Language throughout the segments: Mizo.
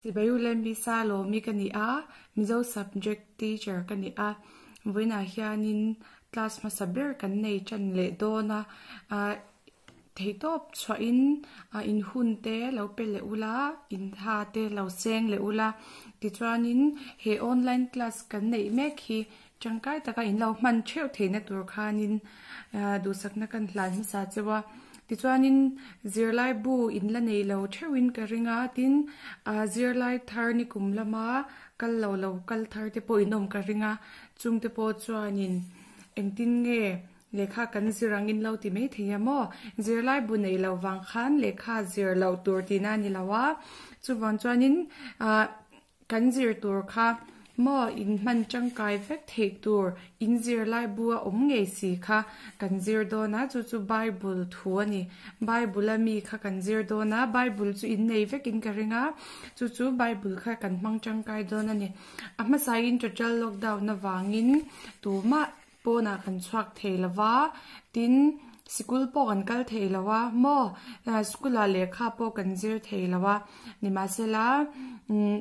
Sipai U Lembisa Lawmi ka ni a, Mizo subject teacher ka ni a. Vawiinah hianin class hmasa ber kan nei tan leh dawn a, ah theihtawp chhuahin ah in hun te lo pe leh ula, in tha te lo seng leh ula. Tichuanin he online class kan neih mek hi tangkai taka in lo hman theuh theihna tur khanin ah duhsakna kan hlan hmasa cheu a. Tichuanin zirlai bu in la nei lo theuhin ka ring a, tin ah zirlai thar ni kum lama kal lo lo kal thar te pawh in awm ka ring a, chungte pawh chuanin engtin nge lehkha kan zir angin lo ti mai thei a maw? Zirlai bu nei lo vang khan lehkha zir loh tur tihna a ni lo a, chuvang chuanin ah Kan zir tur kha maw in hman tangkai vek theih tur in zirlai bu a awm ngei si kha kan zir dawn a, chu chu Bible thu a ni. Bible a mi kha kan zir dawn a, Bible chu in nei vek in ka ring a, chu chu Bible kha kan hmang tangkai dawn a ni. A hmasain total lockdown avangin tumah pawnah kan chhuak thei lo va, tin sikul pawh kan kal thei lo a maw, school ah lehkha pawh kan zir thei lo a, nimahsela umm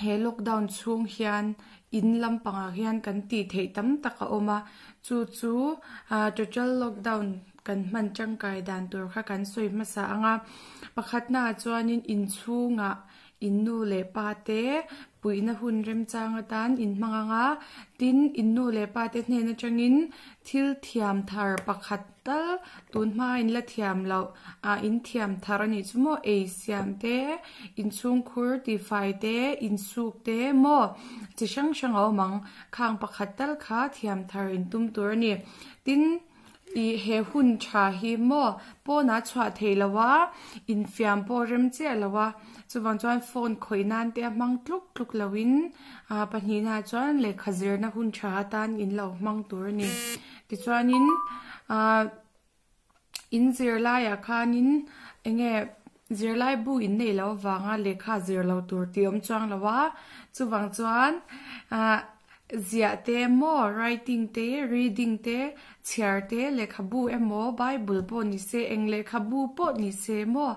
he lockdown chhung hian in lampangah hian kan tih theih tam tak a awm a, chu chu ah total lockdown kan hman tangkai dan tur kha kan sawi hmasa ang a, pakhatnaah chuanin inchhungah In nu leh pa te puihna hun remchang atan in hmang ang a, tin in nu leh pa te hnen atangin thil thiam thar pakhat tal tun hma in la thiam loh ah in thiam thar a nih chu maw ei siam te, inchhungkhur tifai te, insuk te maw chi hrang hrang a awm ang, khang pakhat tal kha thiam thar in tum tur a ni. Tin. Ih he hun tha hi maw pawnah chhuah theih lo a, infiam pawh rem chiah lo a, chuvang chuan phone khawih nan te a hmang tluk tluk lo in ah pahnihna chuan lehkha zirna hun tha atan in lo hmang tur a ni. Tichuanin ah in zir laiah khanin eng nge zirlai bu in neih loh avanga lehkha zir lo tur tih awm chuang lo a, chuvang chuan ah Ziah te maw, writing te, reading te, chhiar te, lehkhabu emaw, Bible pawh ni se, eng lehkhabu pawh ni se maw,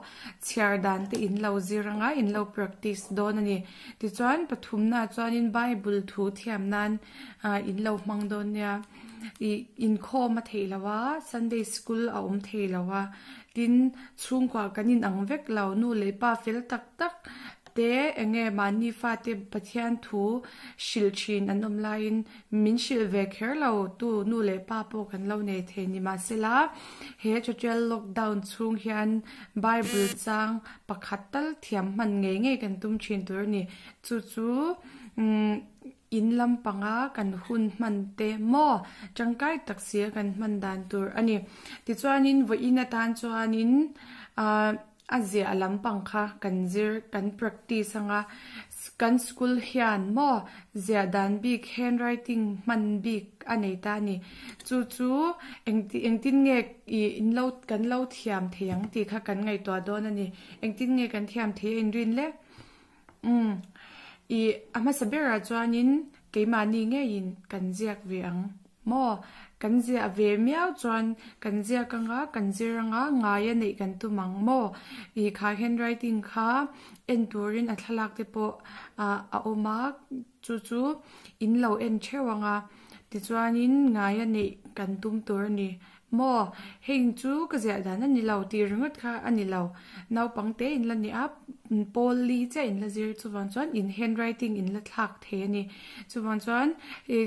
chhiar dan te in lo zir anga in lo practice dawn a ni. Tichuan, pathumnaah chuanin Bible thu thiam nan in lo hmang dawn nia. Ih, inkhawm a theih lo a, Sunday school a awm thei lo a, tin, chhungkua kan inang vek lo, nu leh pa fel tak tak te eng nge mahni fate Pathian thu hrilh thin an awm laiin min hrilh ve kher lo tu nu leh pa pawh kan lo nei thei ni mahsela he total lockdown chhung hian Bible chang pakhat tal thiam hman ngei ngei kan tum thin tur a ni. Chu chu umm in lampanga kan hun hman te maw tangkai tak sia kan hman dan tur a ni. Tichuanin vawiin atan chuanin ahh. A ziah lampang kha kan zir kan practice anga kan school hian maw ziah dan bik handwriting hman bik a nei ta a ni. Chu chu engti engtin nge ih in lo kan lo thiam thei ang tih kha kan ngaihtuah dawn a ni. Engtin nge kan thiam thei a inrin le? Umm ih a hmasa berah chuanin keimahni ngeiin kan ziak ve ang. Maw? Kan ziah ve miau chuan kan ziak anga kan zir anga ngai a neih kan tum ang maw? Ih kha handwriting kha en turin a thlalak te pawh ah a awm a, chu chu in lo en theuh anga tichuanin ngai a neih kan tum tur a ni. Maw? Heng chu ka ziah dan a ni lo tih ringawt kha a ni lo. Naupang te in la ni a, pawl li chiah in la zir chuvang chuan in handwriting in la thlak thei a ni. Chuvang chuan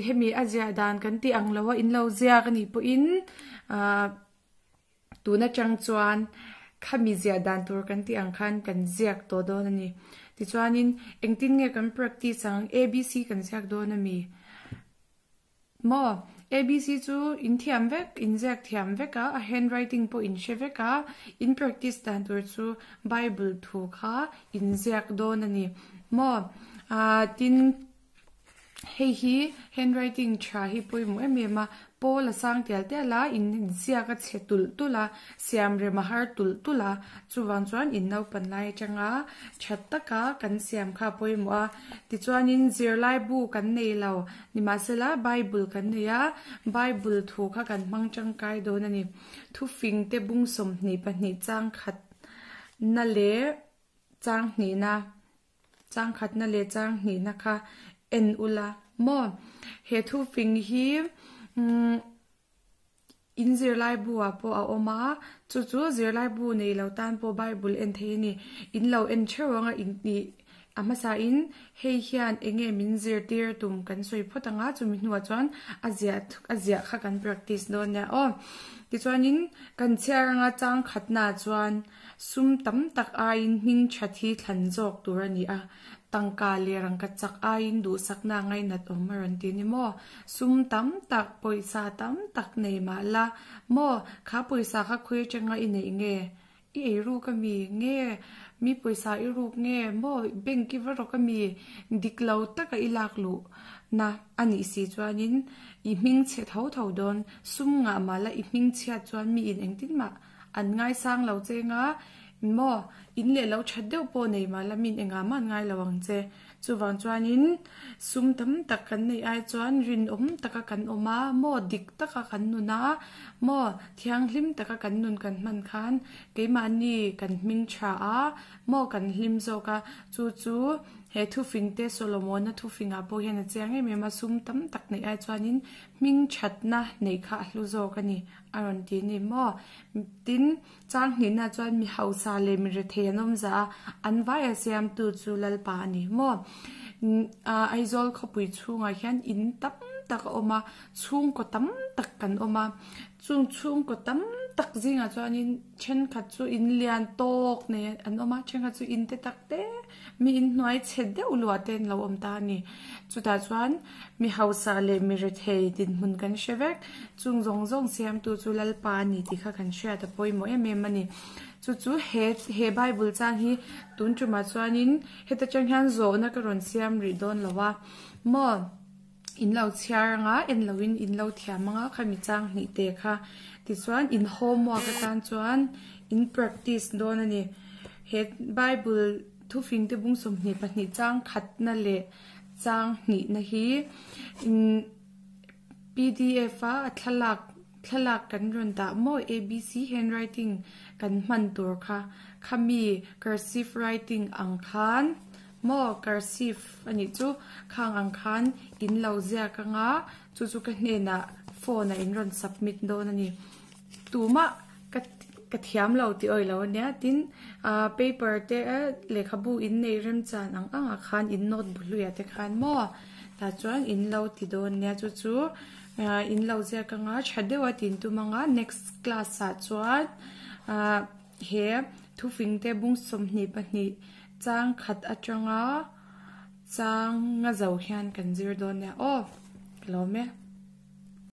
hemi a ziah dan kan tih ang lo a in lo ziak a nih pawhin ah tun atang chuan khami ziah dan tur kan tih ang khan kan ziak tawh dawn a ni. Tichuanin engtin nge kan practice ang ABC kan ziak dawn a mi? Maw? ABC chu in thiam vek, in ziak thiam vek a, a handwriting pawh in hre vek a, in practice dan tur chu Bible thu kha in ziak dawn a ni. Maw? Aaa tin, hei hi handwriting tha hi pawimawh em em a, Paul a sang tial tial a, in ziak a chhe tulh tulh a, siam rem a har tulh tulh a, chuvang chuan in naupan lai atanga tha taka kan siam kha a pawimawh a. Tichuanin zirlai bu kan nei lo, nimahsela Bible kan nei a, Bible thu kha kan hmang tangkai dawn a ni. Thufing te bung 22 chang khat na leh chang hnihna. Chang khatna leh chang hnihna kha en ula maw? He thufing hi umm in zirlaibu ah pawh a awm a, chu chu zirlaibu nei lo tan pawh Bible en thei a ni. In lo en theuh ang a in ih a hmasa in hei hian eng nge min zirtir tum kan sawi phawt ang a, chumi hnuah chuan a ziah a ziah kha kan practice dawn nia aw. Tichuanin kan chhiar anga chang khatnaah chuan Sum tam tak aiin hming that hi thlan zawk tur a ni a, tangka leh rangka chak aiin duhsakna ngainat awm a rawn ti ni maw? Sum tam tak, pawisa tam tak nei mah la maw? Kha pawisa kha khawi atanga i neih nge? I ei ruk a mi nge? Mi pawisa i ruk nge maw? Bank i va rawk a mi? Dik lo taka i lak luh na a nih si chuanin i hming chhe tho tho dawn. Sum ngah mah la i hming chhiat chuan mi in engtin mah An ngaisang lo che nga maw? In leh lo that deuh pawh nei mah la min engah mah an ngai lo ang che. Chuvang chuanin sum tam tak kan neih ai chuan rinawm taka kan awm a, maw dik taka kan nun a, maw thianghlim taka kan nun kan hman khan keimahni kan hming tha a, maw kan hlim zawk a, chu chu he thufingte Solomona thufingah pawh hian a chiang em em a, sum tam tak neih ai chuanin hming thatna neih kha a hlu zawk a ni. A rawn ti a ni maw? Tin, chang hnihna chuan mi hausa leh mi rethei an awm zah a, an vaia siamtu chu Lalpa a ni maw? Aizawl khawpui chhungah hian in tam tak a awm a, chhungkaw tam tak kan awm a. Chung chhungkaw tam tak zingah chuanin thenkhat chu in lian tawk nei an awm a, thenkhat chu in te tak te, mi inhnuai chhe deuh luah te an lo awm ta a ni. Chutah chuan mi hausa leh mi rethei dinhmun kan hre vek. Chung zawng zawng siamtu chu Lalpa a ni tih kha kan hriat a pawimawh em em a ni. Chu chu he he Bible chang hi tun tumah chuanin heta tang hian zawhna ka rawn siam rih dawn lo a maw? In lo chhiar anga en loin in lo thiam anga khami chang hnih te kha tichuan in homework atan chuan in practice dawn a ni. He Bible thufing te bung 22 chang khatna leh chang hnihna hi pdf a a thlalak thlalak kan rawn dah maw abc handwriting kan hman tur kha khami cursive writing ang khan Maw cursive a nih chu khang ang khan in lo ziak anga chu chu ka hnenah phone ah in rawn submit dawn a ni. Tumah ka ka thiam lo tih awih lo ania tin ah paper te lehkhabu in nei remchan ang ang ah khan in note bu hluiah te khan maw tah chuan in lo ti dawn nia chu chu ah in lo ziak anga tha deuh a tin tum anga next class ah chuan ah he thufing te bung 22 Chang khat atanga chang nga zo hian kan zir dawn nia aw. Ka lawm e.